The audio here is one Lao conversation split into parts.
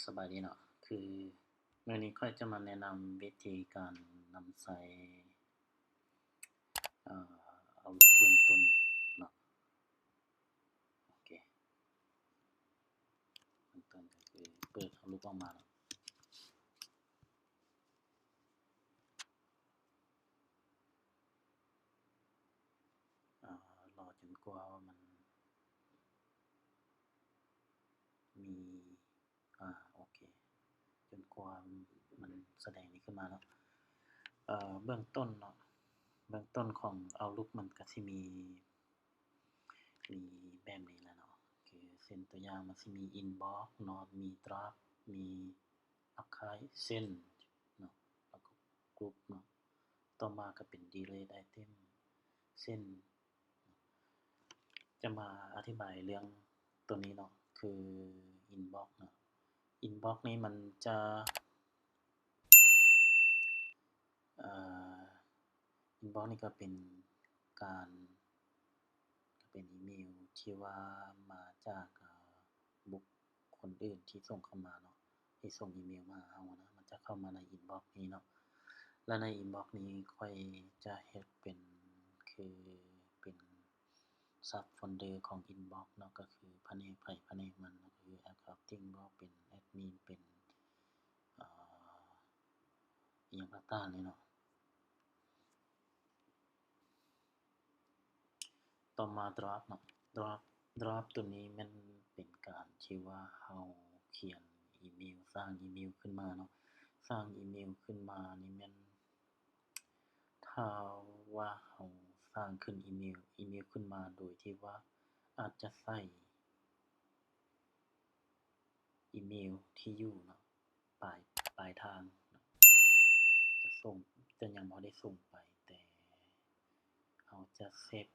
ສະບາຍດີເນາະ ຄືມື້ນີ້ຂ້ອຍຈະມາແນະນຳວິທີການນຳໃຊ້ ເອີ Outlook ເບື້ອງຕົ້ນເນາະ. ໂອເຄ ເບື້ອງຕົ້ນກໍຄືເປີດ Outlook ອອກມາເນາະ. ອາ ລໍຈົນກວ່າວ່າມັນມີ ອາ ໂອເຄ ຈົນກວ່າມັນສະແດງນີ້ຂຶ້ນມາເນາະ. ເອີ ເບື້ອງຕົ້ນເນາະ ເບື້ອງຕົ້ນຂອງ Outlook ມັນກະຊິມີ ມີແບບນີ້ແຫຼະເນາະ ຄືເຊັ່ນຕົວຢ່າງມັນຊິມີ Inbox ເນາະ ມີ Draft ມີ Archive Sent ເນາະ ແລ້ວກໍ Group ເນາະ. ຕໍ່ມາກໍເປັນ Delete Item Sent ຈະມາອະທິບາຍເລື່ອງຕົວນີ້ເນາະ ຄື Inbox ເນາະ. Inbox ນີ້ມັນຈະ ເອີ Inbox ນີ້ກໍເປັນການ ກໍເປັນອີເມວທີ່ວ່າມາຈາກ ເອີ ບຸກຄົນອື່ນທີ່ສົ່ງເຂົ້າມາເນາະ ທີ່ສົ່ງອີເມວມາຫາເຮົານະ ມັນຈະເຂົ້າມາໃນ Inbox ນີ້ເນາະ. ແລະໃນ Inbox ນີ້ຂ້ອຍຈະເຮັດເປັນ ຄືເປັນ Subfolder ຂອງ Inbox ເນາະ ກໍຄືພະແນກໃຜພະແນກມັນເນາະ ກໍຄື Accounting ເວົ້າເປັນ Admin ເປັນ ເອີ ອີ່ຫຍັງຕ່າງໆນີ້ເນາະ. ຕໍ່ມາ Draft ເນາະ Draft Draft ຕົວນີ້ແມ່ນເປັນການທີ່ວ່າເຮົາຂຽນອີເມວ ສ້າງອີເມວຂຶ້ນມາເນາະ. ສ້າງອີເມວຂຶ້ນມານີ້ແມ່ນ ຖ້າວ່າເຮົາສ້າງຂຶ້ນອີເມວ ອີເມວຂຶ້ນມາໂດຍທີ່ວ່າອາດຈະໃສ່ອີເມວທີ່ຢູ່ເນາະ ປາຍ ປາຍທາງເນາະ ຈະສົ່ງ ຈະຍັງບໍ່ໄດ້ສົ່ງໄປ ແຕ່ເຮົາຈະເຊັດ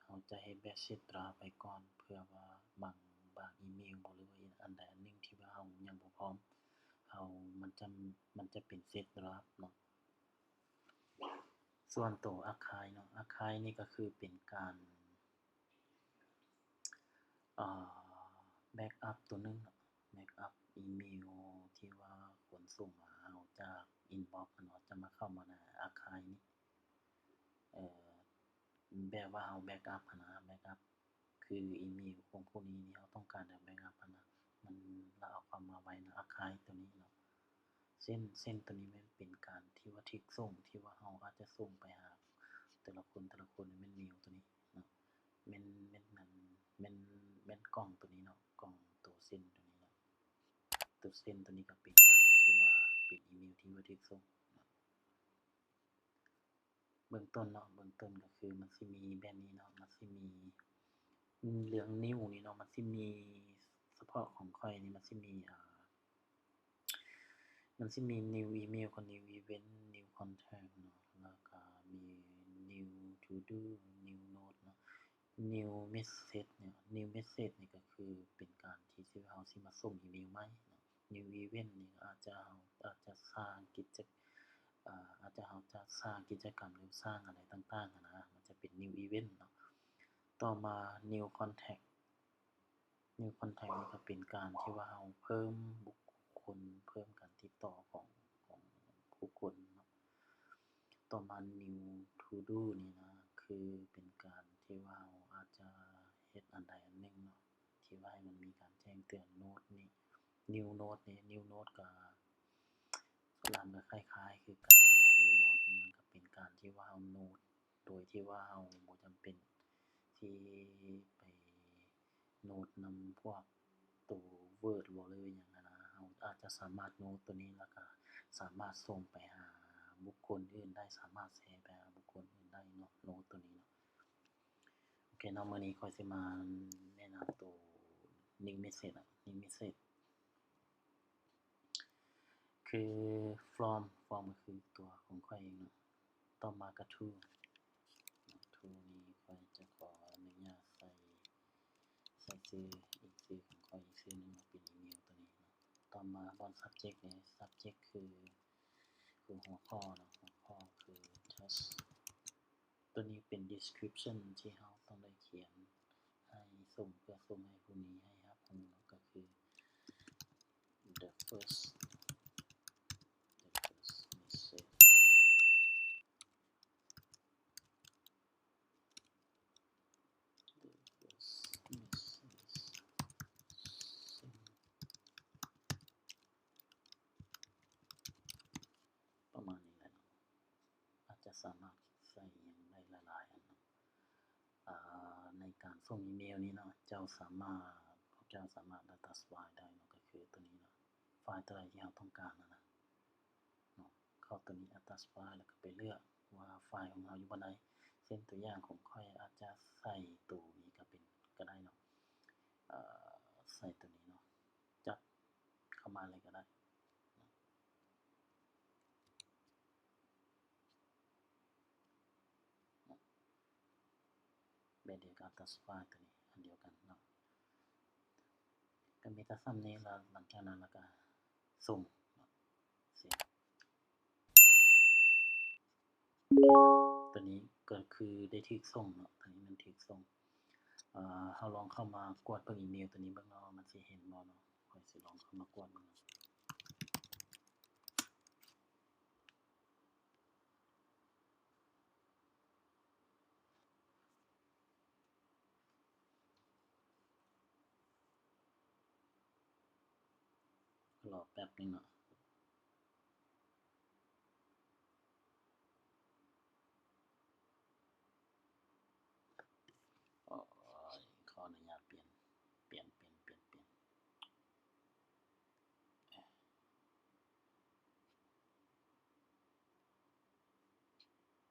ເຮົາຈະເຮັດແບບເຊັດ Draft ໄວ້ກ່ອນ ເພື່ອວ່າບາງ ບາງອີເມວບໍ ຫຼືວ່າອັນໃດອັນໜຶ່ງທີ່ວ່າເຮົາຍັງບໍ່ພ້ອມ ເຮົາ ມັນຈະ ມັນຈະເປັນເຊັດ Draft ເນາະ. ສ່ວນໂຕ Archive ເນາະ Archive ນີ້ກໍຄືເປັນການ ເອີ backup ຕົວໜຶ່ງເນາະ backup ອີເມວທີ່ວ່າຄົນສົ່ງມາຫາເຮົາຈາກ Inbox ເນາະ ຈະມາເຂົ້າມາໃນ Archive ນີ້ ເອີ ແບບວ່າເຮົາ backup ຫັ້ນນະ backup ຄືອີເມວຂອງຜູ້ນີ້ນີ້ ເຮົາຕ້ອງການຢາກ backup ຫັ້ນນະ ມັນ ລະເອົາເຂົ້າມາໄວ້ໃນ Archive ຕົວນີ້ເນາະ. Sent Sent ຕົວນີ້ແມ່ນເປັນການທີ່ວ່າຖືກສົ່ງ ທີ່ວ່າເຮົາອາດຈະສົ່ງໄປຫາແຕ່ລະຄົນ ແຕ່ລະຄົນ ແມ່ນ Mail ຕົວນີ້ເນາະ ແມ່ນ ແມ່ນ ແມ່ນ ແມ່ນ ແມ່ນກ່ອງຕົວນີ້ເນາະ ກ່ອງໂຕ Sent ຕົວນີ້ເນາະ. ໂຕ Sent ຕົວນີ້ກໍເປັນການທີ່ວ່າເປັນອີເມວທີ່ວ່າຖືກສົ່ງເນາະ. ເບື້ອງຕົ້ນເນາະ ເບື້ອງຕົ້ນກໍຄືມັນຊິມີແບບນີ້ເນາະ ມັນຊິມີເລື່ອງ New ນີ້ເນາະ ມັນຊິມີ ສະເພາະຂອງຂ້ອຍນີ້ ມັນຊິມີ ອາ ມັນຊິມີ New Email ກັບ New Event New Contact ເນາະ ແລ້ວກໍມີ New To Do New Note ເນາະ New Message ເນາະ New Message ນີ້ກໍຄືເປັນການທີ່ ທີ່ເຮົາຊິມາສົ່ງອີເມວໃໝ່ເນາະ. New Event ນີ້ອາດຈະ ອາດຈະສ້າງກິດຈະ ອາ ອາດຈະ ເຮົາຈະສ້າງກິດຈະກຳ ຫຼື ສ້າງອະໄລຕ່າງໆຫັ້ນນະ ມັນຈະເປັນ New Event ເນາະ. ຕໍ່ມາ New Contact New Contact ນີ້ກໍເປັນການທີ່ວ່າເຮົາເພີ່ມບຸກຄົນ ເພີ່ມການຕິດຕໍ່ຂອງ ຂອງບຸກຄົນເນາະ. ຕໍ່ມາ New To Do ນີ້ນະ ຄືເປັນການທີ່ວ່າເຮົາອາດຈະເຮັດອັນໃດອັນໜຶ່ງເນາະ ທີ່ວ່າໃຫ້ມັນມີການແຈ້ງເຕືອນ Note ນີ້ New Note ນີ້ New Note ກໍ ຫຼັງກໍຄ້າຍໆຄືກັນ ແລ້ວກໍ New Note ນີ້ມັນກໍເປັນການທີ່ວ່າເຮົາ Note ໂດຍທີ່ວ່າເຮົາບໍ່ຈຳເປັນທີ່ໄປ Note ນຳພວກໂຕ Word ບໍ ຫຼືຫຍັງຫັ້ນນະ ເຮົາອາດຈະສາມາດ Note ໂຕນີ້ ແລ້ວກະສາມາດສົ່ງໄປຫາບຸກຄົນອື່ນໄດ້ ສາມາດແຊໄປຫາບຸກຄົນອື່ນໄດ້ເນາະ Note ໂຕນີ້ເນາະ. ໂອເຄເນາະ ມື້ນີ້ຂ້ອຍຊິມາແນະນຳໂຕ New Message ເນາະ New Message ຄື From From ກໍຄືຕົວຂອງຂ້ອຍເອງເນາະ. ຕໍ່ມາກໍ To To ນີ້ຂ້ອຍຈະຂໍອະນຸຍາດໃສ່ ໃສ່ຊື່ອີກຊື່ຂອງຂ້ອຍອີກຊື່ໜຶ່ງ ເປັນອີເມວໂຕນີ້ເນາະ. ຕໍ່ມາບ່ອນ Subject ນີ້ Subject ຄື ຄືຫົວຂໍ້ເນາະ ຫົວຂໍ້ຄື Task ໂຕນີ້ເປັນ Description ທີ່ເຮົາຕ້ອງໄດ້ຂຽນໃຫ້ສົ່ງ ເພື່ອສົ່ງໃຫ້ຜູ້ນີ້ໃຫ້ຮັບຮູ້ເນາະ ກໍຄື The first the first message the first message sent ປະມານນີ້ແຫຼະເນາະ. ອາດຈະສາມາດໃສ່ຫຍັງໄດ້ຫຼາຍໆອັນເນາະ. ອາ ໃນການສົ່ງອີເມວນີ້ເນາະ ເຈົ້າສາມາດ ພວກເຈົ້າສາມາດ Add File ໄດ້ເນາະ ກໍຄືຕົວນີ້ເນາະ ໄຟລ໌ຕົວໃດທີ່ເຮົາຕ້ອງການຫັ້ນນະເນາະ. ເຂົ້າຕົວນີ້ Add File ແລ້ວກໍໄປເລືອກວ່າໄຟລ໌ຂອງເຮົາຢູ່ບ່ອນໃດ. ເຊັ່ນຕົວຢ່າງຂອງຂ້ອຍອາດຈະໃສ່ຕົວນີ້ກໍເປັນ ກໍໄດ້ເນາະ. ເອີ ໃສ່ຕົວນີ້ເນາະ ຈັດເຂົ້າມາເລີຍກໍໄດ້. ແບບດຽວກັນ Add File ຕົວນີ້ອັນດຽວກັນເນາະ. ກໍມີແຕ່ສ່ຳນີ້ລະ ຫຼັງຈາກນັ້ນລະກະສົ່ງເນາະ ເຊບ. ຕົວນີ້ກໍຄືໄດ້ຖືກສົ່ງເນາະ ຕົວນີ້ມັນຖືກສົ່ງ. ເຮົາລອງເຂົ້າມາກວດເບິ່ງອີເມວຕົວນີ້ເບິ່ງເນາະ ວ່າມັນຊິເຫັນບໍ່ເນາະ. ຂ້ອຍຊິລອງເຂົ້າມາກວດເບິ່ງເນາະ. ລໍແປັບໜຶ່ງເນາະ. ໂອ້ຍ ຂໍອະນຸຍາດປ່ຽນ ປ່ຽນ ປ່ຽນ ປ່ຽນ ປ່ຽນ.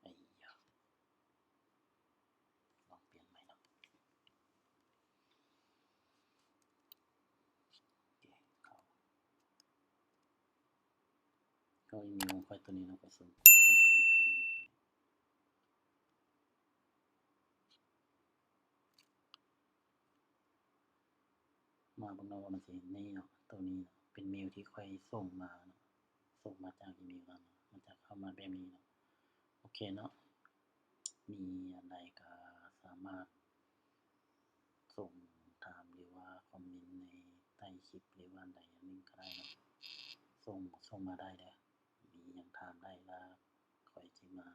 ໄອ້ຢາ ລອງປ່ຽນໃໝ່ເນາະ. ໂອເຄ ເຂົ້າ ເຂົ້າອີເມວຂອງຂ້ອຍຕົວນີ້ເນາະ ໄປສົ່ງ ສົ່ງໄປອີເມວ. ມາເບິ່ງເນາະວ່າມັນຊິເຫັນນີ້ເນາະ ໂຕນີ້ເນາະ ເປັນເມວທີ່ຂ້ອຍສົ່ງມາເນາະ ສົ່ງມາຈາກອີເມວນັ້ນເນາະ ມັນຈະເຂົ້າມາແບບນີ້ເນາະ. ໂອເຄເນາະ ມີອັນໃດກໍສາມາດສົ່ງຖາມ ຫຼືວ່າຄອມເມັນໃນໃຕ້ຄລິບ ຫຼືວ່າອັນໃດອັນໜຶ່ງກໍໄດ້ເນາະ ສົ່ງ ສົ່ງມາໄດ້ເດີ້. ມີຫຍັງຖາມໄດ້ລະ ຂ້ອຍຊິມາ